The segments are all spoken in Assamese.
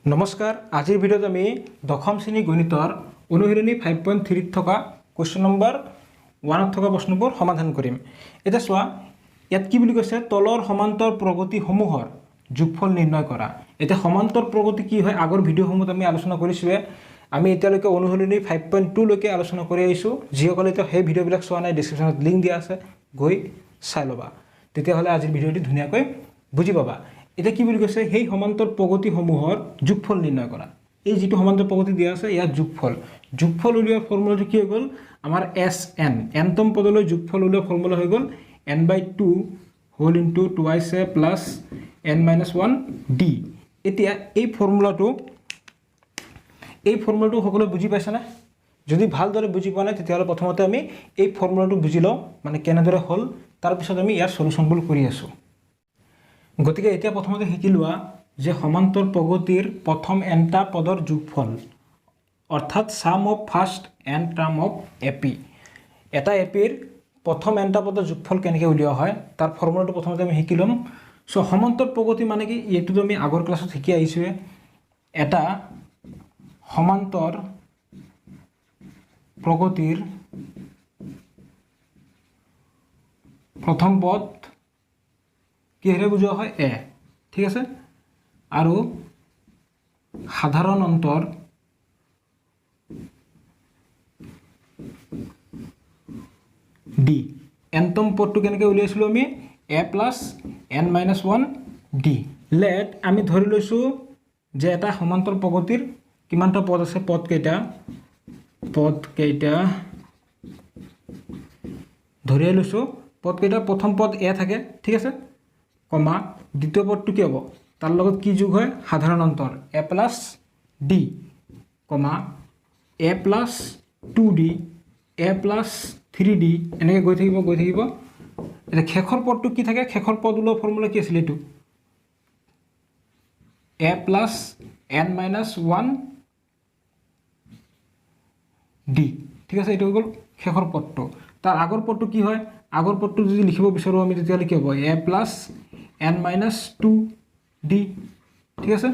নমস্কাৰ, আজিৰ ভিডিঅ'ত আমি দশম শ্ৰেণী গণিতৰ অনুশীলনী 5.3ত থকা কুৱেশ্যন নম্বৰ 1ত থকা প্ৰশ্নবোৰ সমাধান কৰিম। এতিয়া চোৱা, ইয়াত কি বুলি কৈছে? তলৰ সমান্তৰ প্ৰগতিসমূহৰ যোগফল নিৰ্ণয় কৰা। এতিয়া সমান্তৰ প্ৰগতি কি হয়, আগৰ ভিডিঅ'সমূহত আমি আলোচনা কৰিছোঁৱে। আমি এতিয়ালৈকে অনুশীলনী 5.2লৈকে আলোচনা কৰি আহিছোঁ। যিসকলে এতিয়া সেই ভিডিঅ'বিলাক চোৱা নাই, ডিছক্ৰিপশ্যনত লিংক দিয়া আছে, গৈ চাই ল'বা। তেতিয়াহ'লে আজিৰ ভিডিঅ'টি ধুনীয়াকৈ বুজি পাবা। এতিয়া কি বুলি কৈছে? সেই সমান্তৰ প্ৰগতিসমূহৰ যোগফল নিৰ্ণয় কৰা। এই যিটো সমান্তৰ প্ৰগতি দিয়া আছে, ইয়াৰ যোগফল উলিওৱাৰ ফৰ্মুলাটো কি হৈ গ'ল আমাৰ? এছ এন, এনতম পদলৈ যোগফল উলিওৱাৰ ফৰ্মুলা হৈ গ'ল n by two whole into twice a plus n minus one d। এতিয়া এই ফৰ্মুলাটো সকলোৱে বুজি পাইছেনে? যদি ভালদৰে বুজি পোৱা নাই, তেতিয়াহ'লে প্ৰথমতে আমি এই ফৰ্মুলাটো বুজি লওঁ, মানে কেনেদৰে হ'ল। তাৰপিছত আমি ইয়াৰ চলুশ্যনবোৰ কৰি আছোঁ। গতিকে এতিয়া প্ৰথমতে শিকি লোৱা যে সমান্তৰ প্ৰগতিৰ প্ৰথম এনটা পদৰ যোগফল, অৰ্থাৎ sum of first n term of A P। এটা এ পিৰ প্ৰথম এনটা পদৰ যোগফল কেনেকৈ উলিওৱা হয়, তাৰ ফৰ্মুলাটো প্ৰথমতে আমি শিকি ল'ম। চ' সমান্তৰ প্ৰগতি মানে কি, এইটোতো আমি আগৰ ক্লাছত শিকি আহিছোঁৱে। এটা সমান্তৰ প্ৰগতিৰ প্ৰথম পদ কিহেৰে বুজোৱা হয়? এ, ঠিক আছে। আৰু সাধাৰণ অন্তৰ ডি। এনতম পদটো কেনেকৈ উলিয়াইছিলোঁ আমি? A plus n minus one d। Let আমি ধৰি লৈছোঁ যে এটা সমান্তৰ প্ৰগতিৰ কিমানটা পদ আছে? পদকেইটা ধৰিয়ে লৈছোঁ। পদকেইটা, প্ৰথম পদ এ থাকে, ঠিক আছে, কমা, দ্বিতীয় পদটো কি হ'ব? তাৰ লগত কি যোগ হয়? সাধাৰণ অন্তৰ a plus d comma a plus two d, a plus three d, এনেকৈ গৈ থাকিব, গৈ থাকিব। এতিয়া শেষৰ পদটো কি থাকে? শেষৰ পদ ওলোৱা ফৰ্মুলা কি আছিলে? এইটো a plus n minus one d, ঠিক আছে। এইটো হৈ গ'ল শেষৰ পদটো। তাৰ আগৰ পদটো কি হয়? আগৰ পদটো যদি লিখিব বিচাৰোঁ আমি, তেতিয়াহ'লে কি হ'ব? A plus n minus two d, ঠিক আছে।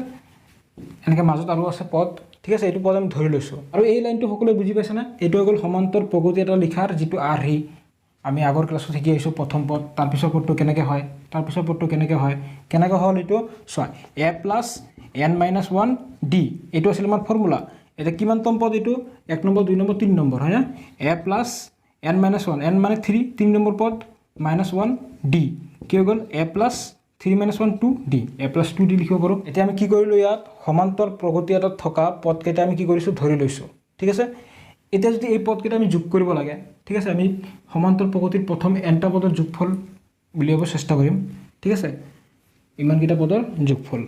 এনেকৈ মাজত আৰু আছে পদ, ঠিক আছে। এইটো পদ আমি ধৰি লৈছোঁ। আৰু এই লাইনটো সকলোৱে বুজি পাইছেনে? এইটো হৈ গ'ল সমান্তৰ প্ৰগতি এটা লিখাৰ যিটো আৰ্হি আমি আগৰ ক্লাছত শিকি আহিছোঁ। প্ৰথম পদ, তাৰপিছৰ পদটো কেনেকৈ হয়, তাৰপিছৰ পদটো কেনেকৈ হয়। কেনেকৈ হ'ল এইটো চোৱা। A plus n minus one d, এইটো আছিল আমাৰ ফৰ্মুলা। এতিয়া কিমানতম পদ এইটো? এক নম্বৰ, দুই নম্বৰ, তিনি নম্বৰ, হয়নে? A plus n minus one, n মানে থ্ৰী, তিনি নম্বৰ পদ, মাইনাছ ওৱান ডি কি হৈ গ'ল? A plus three minus one two d, a plus two d লিখিব পাৰোঁ। এতিয়া আমি কি কৰিলোঁ? ইয়াত সমান্তৰ প্ৰগতি এটাত থকা পদকেইটা আমি কি কৰিছোঁ? ধৰি লৈছোঁ, ঠিক আছে। এতিয়া যদি এই পদকেইটা আমি যোগ কৰিব লাগে, ঠিক আছে, আমি সমান্তৰ প্ৰগতিৰ প্ৰথম এনটা পদৰ যোগফল উলিয়াব চেষ্টা কৰিম, ঠিক আছে। ইমানকেইটা পদৰ যোগফল।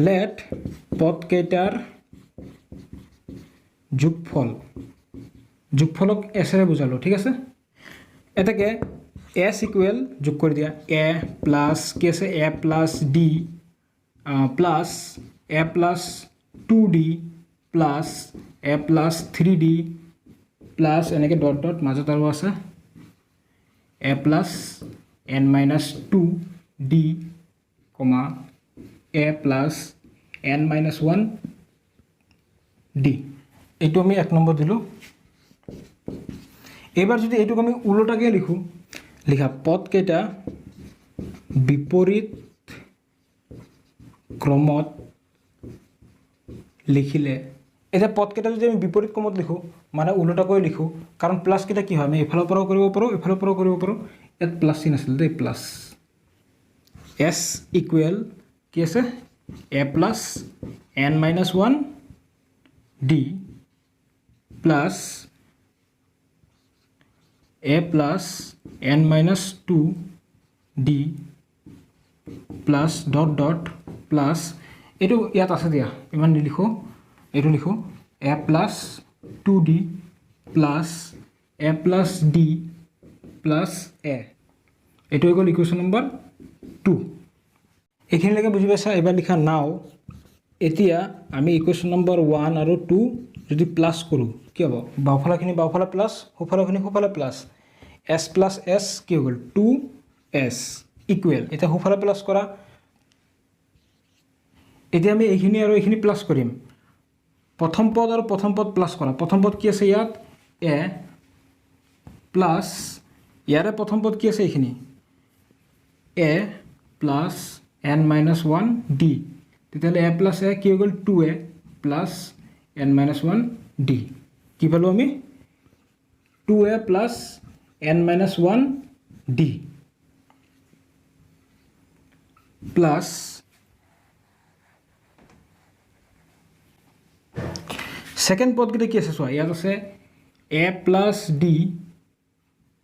লেট পদকেইটাৰ যোগফল, যোগফলক এছেৰে বুজালোঁ, ঠিক আছে। এতেকে এছ ইকুৱেল যোগ কৰি দিয়া, এ প্লাছ কি আছে? A plus d plus a plus two d plus a plus three d plus এনেকৈ ডট ডট, মাজত আৰু আছে a plus n minus two d comma a plus n minus one d। এইটো আমি এক নম্বৰ দিলোঁ। এইবাৰ যদি এইটোক আমি ওলোটাকৈ লিখোঁ, লিখা পদকেইটা বিপৰীত ক্ৰমত লিখিলে। এতিয়া পদকেইটা যদি আমি বিপৰীত ক্ৰমত লিখোঁ, মানে ওলোটাকৈ লিখোঁ, কাৰণ প্লাছকেইটা কি হয়, আমি এইফালৰ পৰাও কৰিব পাৰোঁ, এইফালৰ পৰাও কৰিব পাৰোঁ। ইয়াত প্লাছ চিন আছিল দেই, প্লাছ। এছ ইকুৱেল কি আছে? A plus n minus one d plus a plus n minus two d plus dot dot plus, এইটো ইয়াত আছে দিয়া, ইমান নিলিখোঁ, এইটো লিখোঁ, a plus two d plus a plus d plus a। এইটো হৈ গ'ল ইকুৱেশ্যন নম্বৰ 2। এইখিনিলৈকে বুজি পাইছা? এইবাৰ লিখা নাও, এতিয়া আমি ইকুৱেশ্যন নম্বৰ 1 আৰু 2 যদি প্লাছ কৰোঁ কি হ'ব? বাওঁফালৰখিনি বাওঁফালে প্লাছ, সোঁফালৰখিনি সোঁফালে প্লাছ। এছ প্লাছ এছ কি হৈ গ'ল? টু এছ ইকুৱেল, এতিয়া সোঁফালে প্লাছ কৰা। এতিয়া আমি এইখিনি আৰু এইখিনি প্লাছ কৰিম। প্ৰথম পদ আৰু প্ৰথম পদ প্লাছ কৰা। প্ৰথম পদ কি আছে ইয়াত? এ প্লাছ, ইয়াৰে প্ৰথম পদ কি আছে এইখিনি? A plus n minus one d। তেতিয়াহ'লে এ প্লাছ এ কি হৈ গ'ল? Two a plus n minus one d। কি পালোঁ আমি? Two a plus n minus one d plus second পদকেইটা কি আছে চোৱা। ইয়াত আছে এ প্লাছ ডি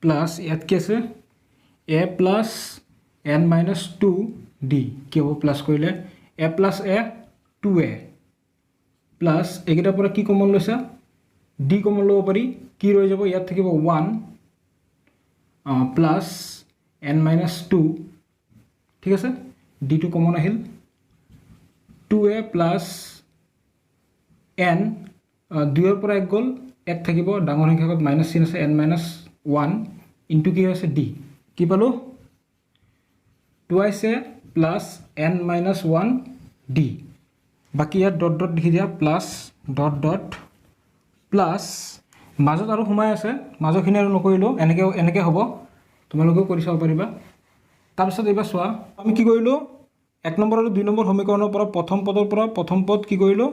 প্লাছ, ইয়াত কি আছে? A plus n minus two d। কি হ'ব প্লাছ কৰিলে? A plus a two a plus, এইকেইটাৰ পৰা কি কমন লৈছা? ডি কমন ল'ব পাৰি। কি ৰৈ যাব? ইয়াত থাকিব one plus n minus two. ঠিক আছে, ডিটো কমন আহিল। টু এ প্লাছ এন, দুইৰ পৰা এক গ'ল, এক থাকিব, ডাঙৰ সংখ্যাৰ আগত মাইনাছ চিন আছে, এন মাইনাছ ওৱান ইনটু কি হৈছে? ডি। কি পালোঁ? Twice a plus n minus one d। বাকী ইয়াত ডট ডট লিখি দিয়া, প্লাছ ডট ডট প্লাছ, মাজত আৰু সোমাই আছে, মাজৰখিনি আৰু নকৰিলোঁ, এনেকৈ এনেকৈ হ'ব, তোমালোকেও কৰি চাব পাৰিবা। তাৰপিছত এইবাৰ চোৱা আমি কি কৰিলোঁ? এক নম্বৰ আৰু দুই নম্বৰ সমীকৰণৰ পৰা প্ৰথম পদৰ পৰা প্ৰথম পদ কি কৰিলোঁ?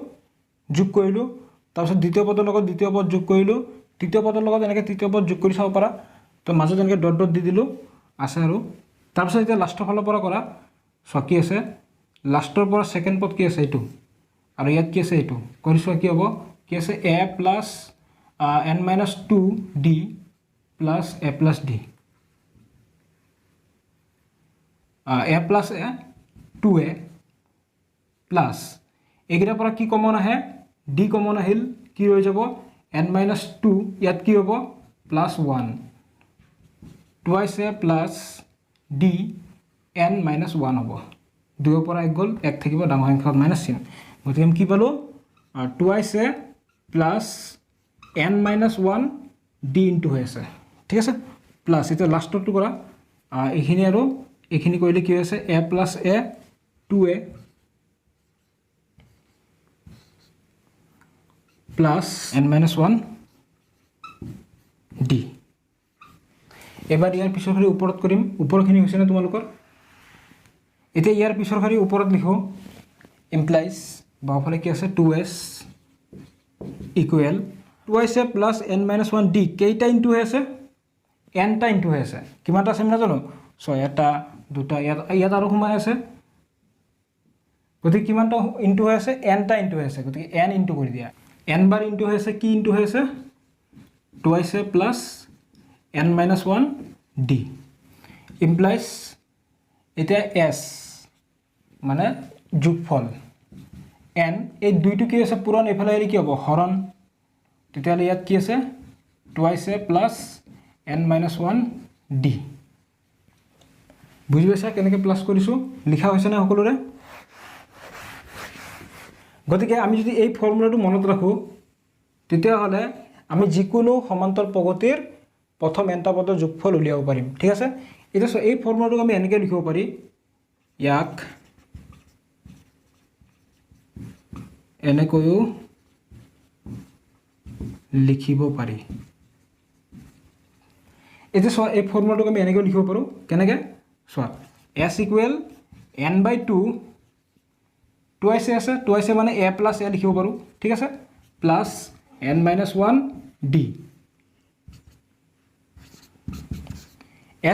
যোগ কৰিলোঁ। তাৰপিছত দ্বিতীয় পদৰ লগত দ্বিতীয় পদ যোগ কৰিলোঁ, তৃতীয় পদৰ লগত এনেকৈ তৃতীয় পদ যোগ কৰি চাব পাৰা। তো মাজত এনেকৈ ডট ডট দি দিলোঁ, আছে আৰু। তাৰপিছত এতিয়া লাষ্টৰ ফালৰ পৰা কৰা। চোৱা কি আছে? লাষ্টৰ পৰা ছেকেণ্ড পদ কি আছে? এইটো। আৰু ইয়াত কি আছে? এইটো। কৰি চোৱা কি হ'ব? কি আছে? A plus n minus two d plus a plus d, a plus a two a plus, এইকেইটাৰ পৰা কি কমন আহে? ডি কমন আহিল। কি ৰৈ যাব? এন মাইনাছ টু, ইয়াত কি হ'ব? Plus one, twice a plus d n minus one হ'ব। দুইৰ পৰা এক গ'ল, এক থাকিব, ডাঙৰ সংখ্যাত মাইনাছ চিন। গতিকে আমি কি পালোঁ? Twice a plus n minus one d into হৈ আছে। ঠিক আছে, প্লাছ এতিয়া লাষ্টৰটো কৰা। এইখিনি আৰু এইখিনি কৰিলে কি হৈ আছে? A plus a two a plus n minus one d। এবাৰ ইয়াৰ পিছৰ শাৰী ওপৰত কৰিম। ওপৰখিনি হৈছেনে তোমালোকৰ? এতিয়া ইয়াৰ পিছৰ শাৰী ওপৰত লিখোঁ। ইমপ্লাইজ বাওঁফালে কি আছে? Two s equal twice a plus n minus one d। কেইটা ইনটু হৈ আছে? এনটা ইনটু হৈ আছে। কিমানটা আছে আমি নাজানো। ছয়, এটা, দুটা, ইয়াত ইয়াত আৰু সোমাই আছে। গতিকে কিমানটা ইনটু হৈ আছে? এনটা ইনটু হৈ আছে। গতিকে এন ইনটু কৰি দিয়া। এন বাৰ ইনটু হৈ আছে, কি ইনটু হৈ আছে? Twice a plus n minus one d implies, এতিয়া এছ মানে যোগফল এন, এই দুইটো কি আছে? পূৰণ, এইফালে আহিলে কি হ'ব? হৰণ। তেতিয়াহ'লে ইয়াত কি আছে? Twice a plus n minus one d। বুজি পাইছা কেনেকৈ প্লাছ কৰিছোঁ? লিখা হৈছেনে সকলোৰে? গতিকে আমি যদি এই ফৰ্মুলাটো মনত ৰাখোঁ, তেতিয়াহ'লে আমি যিকোনো সমান্তৰ প্ৰগতিৰ প্ৰথম এনটা পদৰ যোগফল উলিয়াব পাৰিম। ঠিক আছে, এতিয়া চোৱা এই ফৰ্মুলাটোক আমি এনেকৈ লিখিব পাৰি, ইয়াক এনেকৈও লিখিব পাৰি। এতিয়া চোৱা এই ফৰ্মুলাটোক আমি এনেকৈ লিখিব পাৰোঁ। কেনেকৈ? চোৱা s equal n by two, twice a আছে, টুৱাইছ এ মানে এ প্লাছ এ লিখিব পাৰোঁ। ঠিক আছে, plus n minus one d।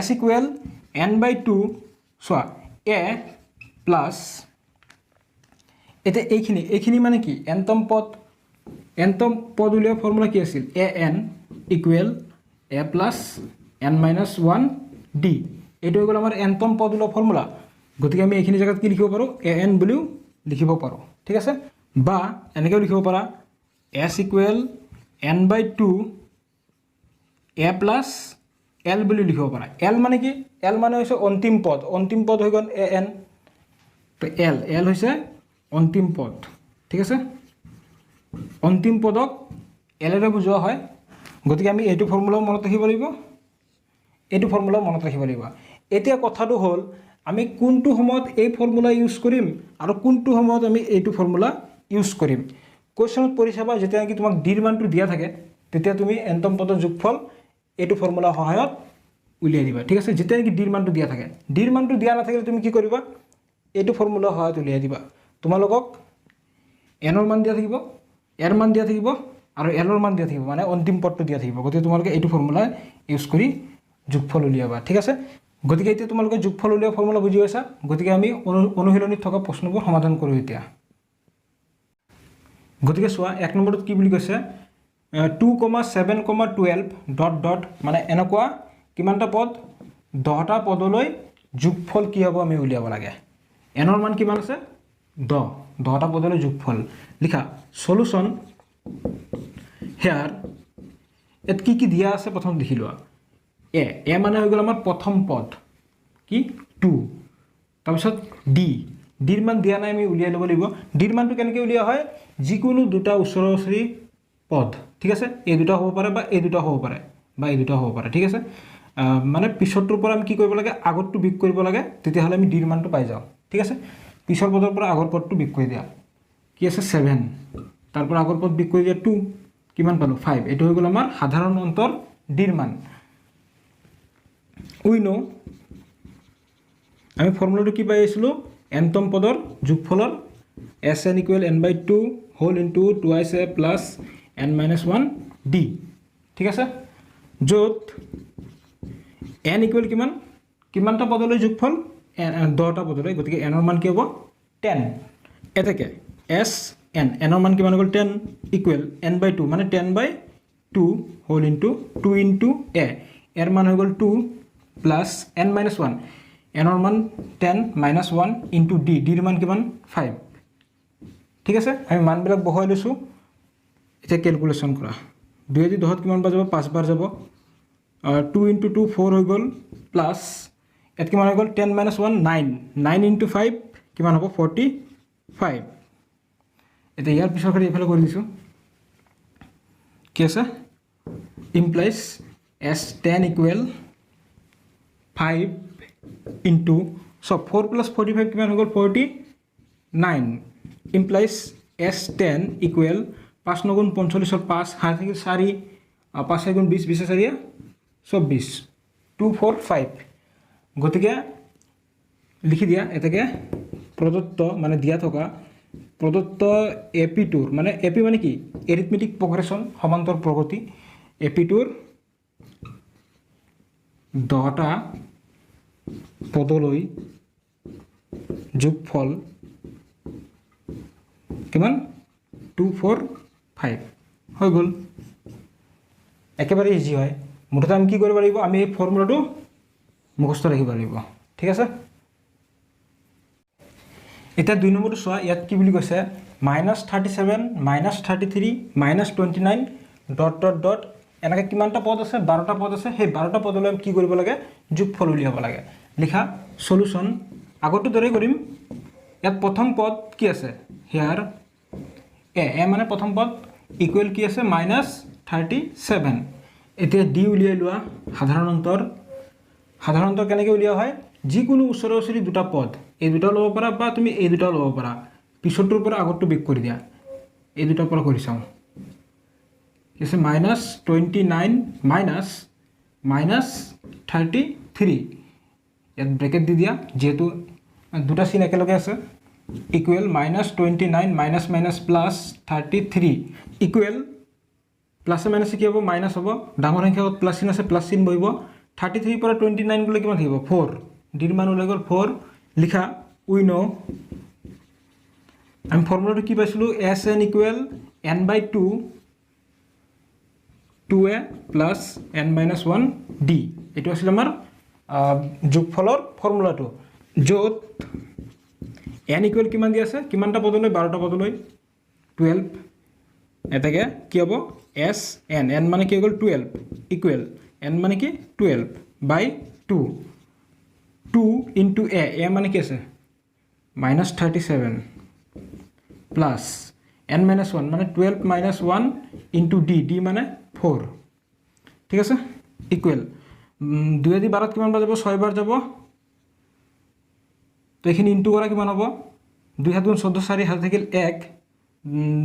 S equal n by two, চোৱা এ প্লাছ, এতিয়া এইখিনি এইখিনি মানে কি? এনতম পদ। এনতম পদ উলিওৱাৰ ফৰ্মুলা কি আছিল? A n equal a plus n minus one d। এইটো হৈ গ'ল আমাৰ এনতম পদ উলিওৱাৰ ফৰ্মুলা। গতিকে আমি এইখিনি জেগাত কি লিখিব পাৰোঁ? এ এন বুলিও লিখিব পাৰোঁ। ঠিক আছে, বা এনেকৈও লিখিব পাৰা s equal n by two a plus l বুলি লিখিব পাৰা। এল মানে কি? এল মানে হৈছে অন্তিম পদ। অন্তিম পদ হৈ গ'ল এ এন। তো এল এল হৈছে অন্তিম পদ। ঠিক আছে, অন্তিম পদক এলেৰে বুজোৱা হয়। গতিকে আমি এইটো ফৰ্মুলাও মনত ৰাখিব লাগিব, এইটো ফৰ্মুলাও মনত ৰাখিব লাগিব। এতিয়া কথাটো হ'ল আমি কোনটো সময়ত এই ফৰ্মুলা ইউজ কৰিম আৰু কোনটো সময়ত আমি এইটো ফৰ্মুলা ইউজ কৰিম। কুৱেশ্যনত পঢ়ি চাবা, যেতিয়া নেকি তোমাক ডিৰ মানটো দিয়া থাকে, তেতিয়া তুমি এনতম পদৰ যোগফল এইটো ফৰ্মুলাৰ সহায়ত উলিয়াই দিবা, ঠিক আছে? যেতিয়া নেকি ডিৰ মানটো দিয়া থাকে। ডিৰ মানটো দিয়া নাথাকিলে তুমি কি কৰিবা? এইটো ফৰ্মুলাৰ সহায়ত উলিয়াই দিবা। তোমালোকক এনৰ মান দিয়া থাকিব, এৰ মান দিয়া থাকিব আৰু এলৰ মান দিয়া থাকিব, মানে অন্তিম পদটো দিয়া থাকিব। গতিকে তোমালোকে এইটো ফৰ্মুলা ইউজ কৰি যোগফল উলিয়াবা, ঠিক আছে? গতিকে এতিয়া তোমালোকে যোগফল উলিওৱা ফৰ্মুলা বুজি পাইছা। গতিকে আমি অনুশীলনীত থকা প্ৰশ্নবোৰ সমাধান কৰোঁ এতিয়া। গতিকে চোৱা, এক নম্বৰত কি বুলি কৈছে? 2 comma 7 comma 12 dot dot, মানে এনেকুৱা কিমানটা পদ? 10টা পদলৈ যোগফল কি হ'ব আমি উলিয়াব লাগে। এনৰ মান কিমান আছে? 10। 10টা পদলৈ যোগফল লিখা, চলুচন। হেয়াৰ, ইয়াত কি কি দিয়া আছে প্ৰথম লিখি লোৱা। এ, এ মানে হৈ গ'ল আমাৰ প্ৰথম পদ কি? টু। তাৰপিছত ডি, ডিৰ মান দিয়া নাই, আমি উলিয়াই ল'ব লাগিব। ডিৰ মানটো কেনেকৈ উলিওৱা হয়? যিকোনো দুটা ওচৰা ওচৰি পদ, ঠিক আছে? এই দুটা হ'ব পাৰে বা এই দুটা হ'ব পাৰে বা এই দুটা হ'ব পাৰে, ঠিক আছে? মানে পিছৰটোৰ পৰা আমি কি কৰিব লাগে? আগৰটো বিয়োগ কৰিব লাগে, তেতিয়াহ'লে আমি ডিৰ মানটো পাই যাওঁ, ঠিক আছে? পিছৰ পদৰ পৰা আগৰ পদটো বিয়োগ কৰি দিয়া। কি আছে? ছেভেন। তাৰ পৰা আগৰ পদ বিয়োগ কৰি দিয়া টু, কিমান পালোঁ? ফাইভ। এইটো হৈ গ'ল আমাৰ সাধাৰণ অন্তৰ ডিৰ মান। উই ন', আমি ফৰ্মুলাটো কি পাই আছিলোঁ এনতম পদৰ যোগফলৰ? S n equal n by two whole into twice a plus n minus one d, ঠিক আছে? য'ত এন ইকুৱেল কিমান? কিমানটা পদলৈ যোগফল? 10টা পদলৈ। গতিকে এনৰ মান কি হ'ব? 10। এতেকে এছ এন, এনৰ মান কিমান গ'ল? 10 equal n by two, মানে 10 by two whole into two into a, এৰ মান হৈ গ'ল two plus n minus one, এনৰ মান 10 মাইনাছ ওৱান ইনটু ডি, ডিৰ মান কিমান? ফাইভ। ঠিক আছে, আমি মানবিলাক বহুৱাই লৈছোঁ। এতিয়া কেলকুলেশ্যন কৰা। দুয়েদি 10ত কিমান বাৰ যাব? পাঁচবাৰ যাব। টু ইনটু টু ফ'ৰ হৈ গ'ল, প্লাছ ইয়াত কিমান হৈ গ'ল? 10 minus one nine, nine into five কিমান হ'ব? 45। এতিয়া ইয়াৰ পিছৰ শাৰী এইফালে কৰি দিছোঁ। কি আছে? Implies S 10 equal five into চ' ফ'ৰ প্লাছ 45 কিমান হৈ গ'ল? 49। Implies S 10 equal পাঁচ নগুণ 45ৰ পাঁচ, সাত থাকিল চাৰি, পাঁচ চাৰি গুণ 20, বিছে চাৰিয়ে 24, 245। গতিকে লিখি দিয়া, এতেকে প্ৰদত্ত, মানে দিয়া থকা, প্ৰদত্ত এ পি টুৰ, মানে এ পি মানে কি? এৰিথমেটিক প্ৰগ্ৰেশ্যন, সমান্তৰ প্ৰগতি। এ পি টুৰ 10টা পদলৈ যোগফল কিমান? 245 হৈ গ'ল। একেবাৰে ইজি হয়। মুঠতে আমি কি কৰিব লাগিব? আমি এই ফৰ্মুলাটো মুখস্থ ৰাখিব লাগিব, ঠিক আছে? এতিয়া দুই নম্বৰটো চোৱা। ইয়াত কি বুলি কৈছে? Minus 37 minus 33 minus 29 dot dot dot, এনেকৈ কিমানটা পদ আছে? 12টা পদ আছে। সেই 12টা পদলৈ আমি কি কৰিব লাগে? যোগফল উলিয়াব লাগে। লিখা, চলুচন। আগৰটোৰ দৰেই কৰিম। ইয়াত প্ৰথম পদ কি আছে? হেয়াৰ এ, এ মানে প্ৰথম পদ, ইকুৱেল কি আছে? Minus 37। এতিয়া ডি উলিয়াই লোৱা, সাধাৰণ অন্তৰ। সাধাৰণ অন্তৰ কেনেকৈ উলিওৱা হয়? যিকোনো ওচৰা ওচৰি দুটা পদ, এই দুটাও ল'ব পাৰা বা তুমি এই দুটাও ল'ব পাৰা। পিছৰটোৰ পৰা আগৰটো বিয়োগ কৰি দিয়া। এই দুটাৰ পৰা কৰি চাওঁ। কি আছে? Minus 29 minus minus 33। ইয়াত ব্ৰেকেট দি দিয়া, যিহেতু দুটা চিন একেলগে আছে। Equal minus 29 minus minus plus 33 equal, প্লাছে মাইনাছে কি হ'ব? মাইনাছ হ'ব। ডাঙৰ সংখ্যা আগত প্লাছ চিন আছে, প্লাছ চিন বহিব। 33ৰ পৰা 29 গ'লে কিমান থাকিব? ফ'ৰ। ডিৰ মান ওলাই গ'ল ফ'ৰ। লিখা, উই ন', আমি ফৰ্মুলাটো কি পাইছিলোঁ? S n equal n by two two a plus n minus one d। এইটো আছিল আমাৰ যোগফলৰ ফৰ্মুলাটো, য'ত এন ইকুৱেল কিমান দি আছে? কিমানটা পদলৈ? 12টা পদলৈ, 12। এতেকে কি হ'ব? এছ এন, এন মানে কি হৈ গ'ল? 12। ইকুৱেল এন মানে কি? 12 by two, two into a, a মানে কি আছে? Minus 37 plus n minus one, মানে 12 minus one into d, d মানে ফ'ৰ, ঠিক আছে? ইকুৱেল দুয়েদি 12ত কিমান বাৰ যাব? ছয়বাৰ যাব। তো এইখিনি ইনটু কৰা কিমান হ'ব? দুই সাত গুণ 14, চাৰি হাত থাকিল এক,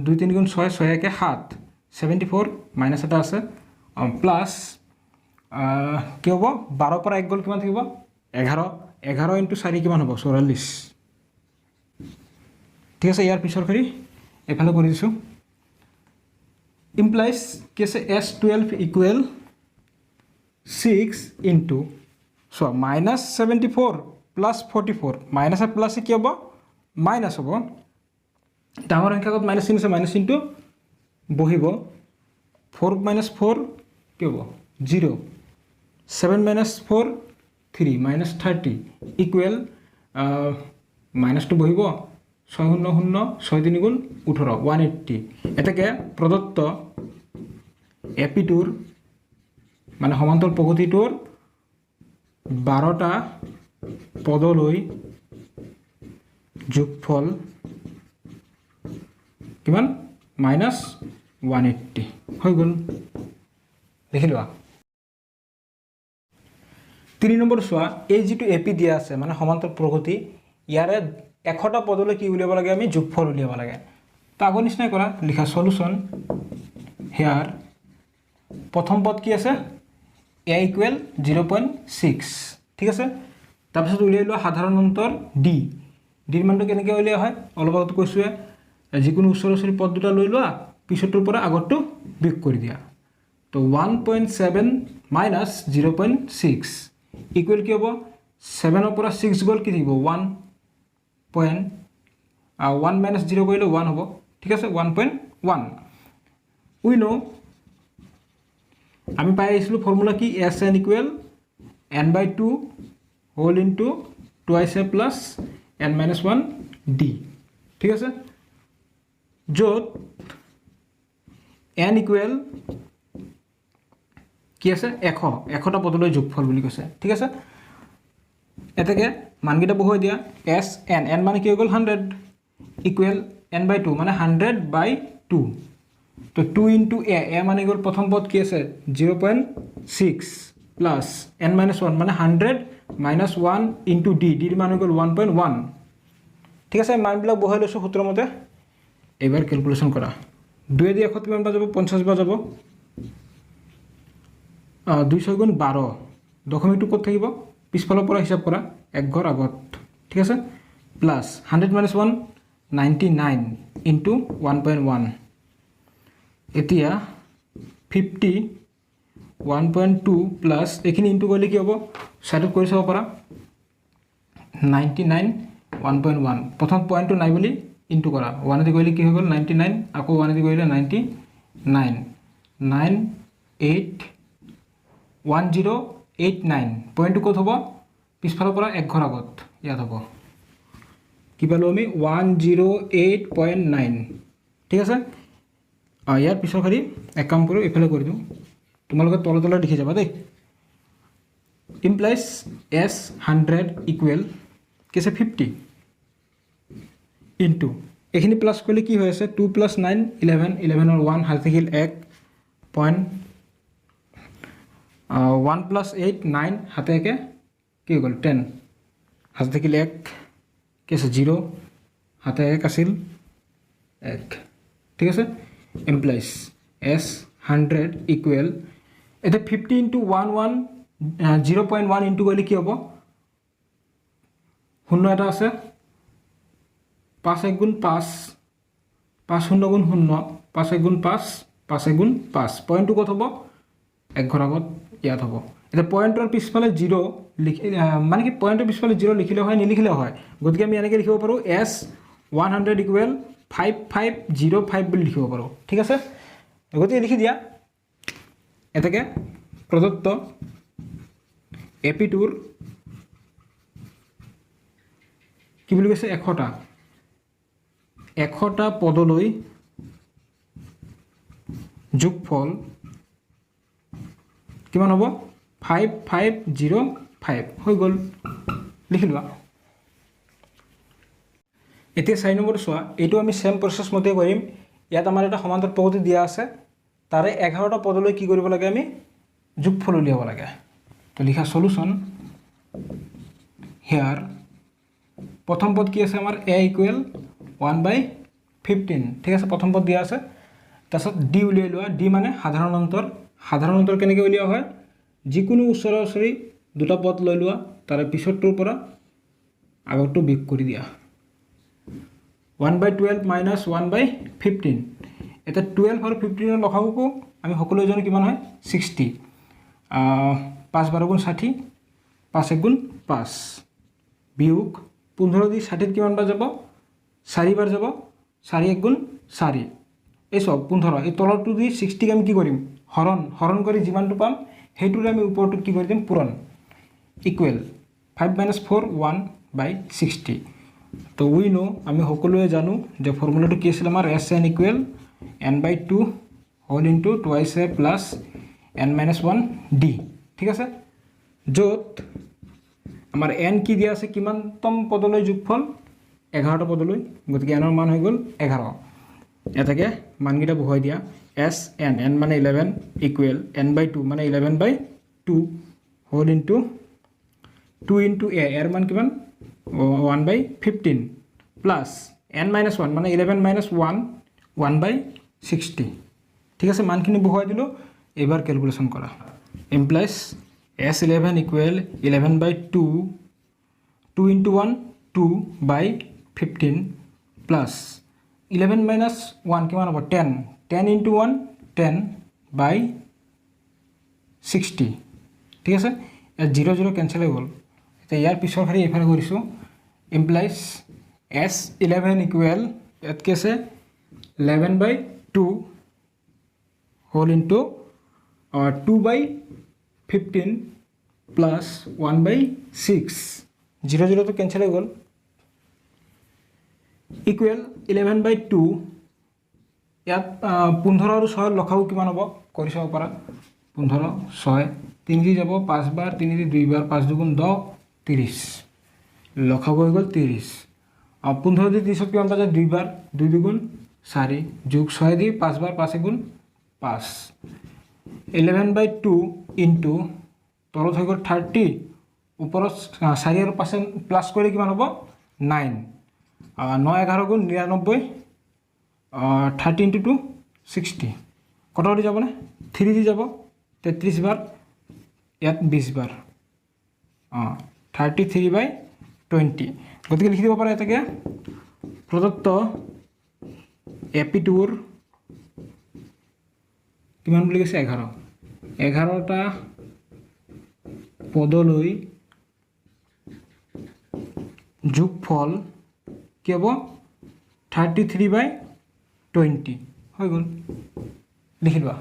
দুই তিনি গুণ ছয়, ছয় একে সাত, 74, মাইনাছ এটা আছে, প্লাছ কি হ'ব? 12ৰ পৰা এক গ'ল, কিমান থাকিব? 11। 11 ইনটু চাৰি কিমান হ'ব? 44। ঠিক আছে, ইয়াৰ পিছৰখিনি এইফালে কৰি দিছোঁ। ইমপ্লাইজ কি আছে? S 12 equal six into, চোৱা, মাইনাছ 74 প্লাছ 44। মাইনাছে প্লাছে কি হ'ব? মাইনাছ হ'ব। ডাঙৰ সংখ্যা আগত মাইনাছ চিন আছে, মাইনাছ চিনটো বহিব। ফ'ৰ মাইনাছ ফ'ৰ কি হ'ব? Zero. Seven minus four three, minus 30 equal, মাইনাছটো বহিব, ছয় শূন্য শূন্য, ছয় তিনি গুণ 18, 180। এতেকে প্ৰদত্ত এপিটোৰ, মানে সমান্তৰ প্ৰগতিটোৰ 12টা পদলৈ যোগফল কিমান? মাইনাছ 180 হৈ গ'ল। লিখি লোৱা। 3 নম্বৰ চোৱা, এই যিটো এ পি দিয়া আছে, মানে সমান্তৰ প্ৰগতি, ইয়াৰে 100টা পদলৈ কি উলিয়াব লাগে? আমি যোগফল উলিয়াব লাগে। তো আগৰ নিচিনাই কৰা, লিখা চলুচন হেয়াৰ। প্ৰথম পদ কি আছে? A equal 0.6। ঠিক আছে, তাৰপিছত উলিয়াই লোৱা সাধাৰণ অন্তৰ ডি। ডিৰ মানটো কেনেকৈ উলিওৱা হয়? অলপ আগত কৈছোঁৱে, যিকোনো ওচৰা ওচৰি পদ দুটা লৈ লোৱা, পিছৰটোৰ পৰা আগৰটো বিয়োগ কৰি দিয়া। তো 1.7 মাইনাছ 0.6 ইকুৱেল কি হ'ব? ছেভেনৰ পৰা ছিক্স গ'ল, কি থাকিব? One point one minus zero কৰিলে ওৱান হ'ব। ঠিক আছে, 1.1। উই ন', আমি পাই আহিছিলোঁ ফৰ্মুলা কি? S N equal N by two whole into twice A plus N minus one D. ঠিক আছে, য'ত এন ইকুৱেল কি আছে? 100। 100টা পদলৈ যোগফল বুলি কৈছে। ঠিক আছে, এতেকে মানকেইটা বহুৱাই দিয়া। এছ এন, এন মানে কি হৈ গ'ল? 100 ইকুৱেল এন বাই টু, মানে 100 বাই টু। তো টু ইনটু এ, এ মানে গ'ল প্ৰথম পদ কি আছে? 0.6 প্লাছ এন মাইনাছ ওৱান, মানে 100 মাইনাছ ওৱান ইনটু ডি। ডিৰ মান হৈ গ'ল 1.1। ঠিক আছে, মানবিলাক বহাই লৈছোঁ সূত্ৰমতে। এইবাৰ কেলকুলেশ্যন কৰা। দুয়েদি 100ত কিমান বাৰ যাব? 50 বাৰ যাব। দুই ছয় গুণ 12। দশমিকটো ক'ত থাকিব? পিছফালৰ পৰা হিচাপ কৰা, এক ঘৰ আগত। ঠিক আছে, প্লাছ 100 মাইনাছ ওৱান 99 ইনটু 1.1। এতিয়া 51.2 প্লাছ, এইখিনি ইনটু কৰিলে কি হ'ব? ছাইডত কৰি চাব পাৰা, 99 1.1। প্ৰথম পইণ্টটো নাই বুলি ইনটু কৰা। ওৱানেদি কৰিলে কি হৈ গ'ল? 99। আকৌ ওৱানেদি কৰিলে 99, nine eight one zero eight nine. পইণ্টটো ক'ত হ'ব? পিছফালৰ পৰা এক ঘৰ আগত, ইয়াত হ'ব। কি পালোঁ আমি? 108.9। ঠিক আছে, ইয়াৰ পিছৰ শাৰী এক কাম কৰোঁ, এইফালে কৰি দিওঁ। তোমালোকে তলে তলে লিখি যাবা দেই। ইমপ্লাইজ এছ 100 ইকুৱেল কি আছে? 50 ইনটু, এইখিনি প্লাছ কৰিলে কি হৈ আছে? টু প্লাছ নাইন 11, 11ৰ ওৱান, হাত থাকিল এক, point one plus eight nine, হাতে একে কি হৈ গ'ল? 10, হাতে থাকিল এক, কি আছে? জিৰ', হাতে এক আছিল, এক। ঠিক আছে, ইমপ্লাইজ এছ 100 ইকুৱেল, এতিয়া 50 into one one 0.1 into কৰিলে কি হ'ব? শূন্য এটা আছে, পাঁচ এক গুণ পাঁচ, পাঁচ শূন্য গুণ শূন্য, পাঁচ এক গুণ পাঁচ, পাঁচ এক গুণ পাঁচ। পইণ্টটো ক'ত হ'ব? এক ঘৰ আগত, ইয়াত হ'ব। এতিয়া পইণ্টৰ পিছফালে জিৰ' লিখি, মানে কি, পইণ্টৰ পিছফালে জিৰ' লিখিলেও হয়, নিলিখিলেও হয়। গতিকে আমি এনেকৈ লিখিব পাৰোঁ, এছ 100 ইকুৱেল 5505 বুলি লিখিব পাৰোঁ। ঠিক আছে, গতিকে লিখি দিয়া। এতেকে প্ৰদত্ত এপিটোৰ কি বুলি কৈছে? 100টা পদলৈ যোগফল কিমান হ'ব? 5505 হৈ গ'ল। লিখি লোৱা। এতিয়া 4 নম্বৰটো চোৱা, এইটো আমি ছেম প্ৰচেছ মতে কৰিম। ইয়াত আমাৰ এটা সমান্তৰ প্ৰগতি দিয়া আছে, তাৰে 11টা পদলৈ কি কৰিব লাগে? আমি যোগফল উলিয়াব লাগে। তো লিখা চলুচন হেয়াৰ। প্ৰথম পদ কি আছে আমাৰ এ ইকুৱেল 1/15। ঠিক আছে, প্ৰথম পদ দিয়া আছে। তাৰপিছত ডি উলিয়াই লোৱা। ডি মানে সাধাৰণ অন্তৰ। সাধাৰণ অন্তৰ কেনেকৈ উলিওৱা হয়? যিকোনো ওচৰা ওচৰি দুটা পদ লৈ লোৱা, তাৰে পিছৰটোৰ পৰা আগৰটো বিয়োগ কৰি দিয়া। 1/12 মাইনাছ 1/15। এতিয়া 12 আৰু 15ৰ লসাগুকো আমি সকলোৱে জানো কিমান হয়, 60। 5 12 গুণ 60, 5 1 গুণ 5, বিয়োগ 15 দি 60ত কিমান বাৰ যাব? 4 বাৰ যাব, 4 1 গুণ 4। এই চাওক, 15, এই তলৰটো দি 60ক আমি কি কৰিম? হৰণ। হৰণ কৰি যিমানটো পাম, সেইটোৰে আমি ওপৰটোত কি কৰি দিম? পূৰণ। Equal 5 minus 4, 1/60। তো উই ন', আমি সকলোৱে জানো যে ফৰ্মুলাটো কি আছিল আমাৰ? S N equal N by 2 whole into twice A plus N minus 1 D. ঠিক আছে, য'ত আমাৰ এন কি দিয়া আছে? কিমানতম পদলৈ যোগফল? 11টা পদলৈ। গতিকে এনৰ মান হৈ গ'ল 11। এটাকে মানকেইটা বহুৱাই দিয়া। এছ এন, এন মানে 11, ইকুৱেল এন বাই 2 মানে 11/2 whole into 2 into A, এৰ মান কিমান? 1/15, plus N minus 1 মানে 11 মাইনাছ 1, 1/60। ঠিক আছে, মানখিনি বহুৱাই দিলোঁ। এইবাৰ কেলকুলেশ্যন কৰা। Implies S 11 equal 11/2, 2 into 1 2/15, plus 11 minus 1 কিমান হ'ব? 10, 10 ইণ্টু 1 10/60। ঠিক আছে, ইয়াত জিৰ' জিৰ' কেঞ্চেল হৈ গ'ল। এতিয়া ইয়াৰ পিছৰ শাৰী এইফালে কৰিছোঁ। ইমপ্লাইজ এছ 11 ইকুৱেল ইয়াত কি আছে? 11/2 whole into 2/15 plus 1/6। Zero জিৰ'টো cancel হৈ গ'ল। ইকুৱেল 11/2, ইয়াত 15 আৰু ছয়ৰ লসাগু কিমান হ'ব? কৰি চাব পাৰা। 15, 6, 3 দি যাব পাঁচবাৰ, 3 দি দুইবাৰ, 5 দুগুণ 10, 30। লসাগু হৈ গ'ল 30। 15 দি 30ত কিমান বাৰ যায়? দুইবাৰ, 2 দুগুণ 4, যোগ ছয় দি পাঁচবাৰ, 5 এগুণ 5। 11/2 ইনটু তলত হৈ গ'ল 30, ওপৰত চাৰি আৰু পাঁচে প্লাছ কৰি কিমান হ'ব? 9। 9 11 গুণ 99, 30 ইনটু 2 60। কটাকটি যাবনে? 3 দি যাব 33 বাৰ, ইয়াত 20 বাৰ। 33/20। গতিকে লিখি দিব পাৰা এটাকে, প্ৰদত্ত এপিটোৰ কিমান বুলি কৈছে? 11। 11টা পদলৈ যোগফল কি হ'ব? 33/20 হৈ গ'ল। লিখি লোৱা।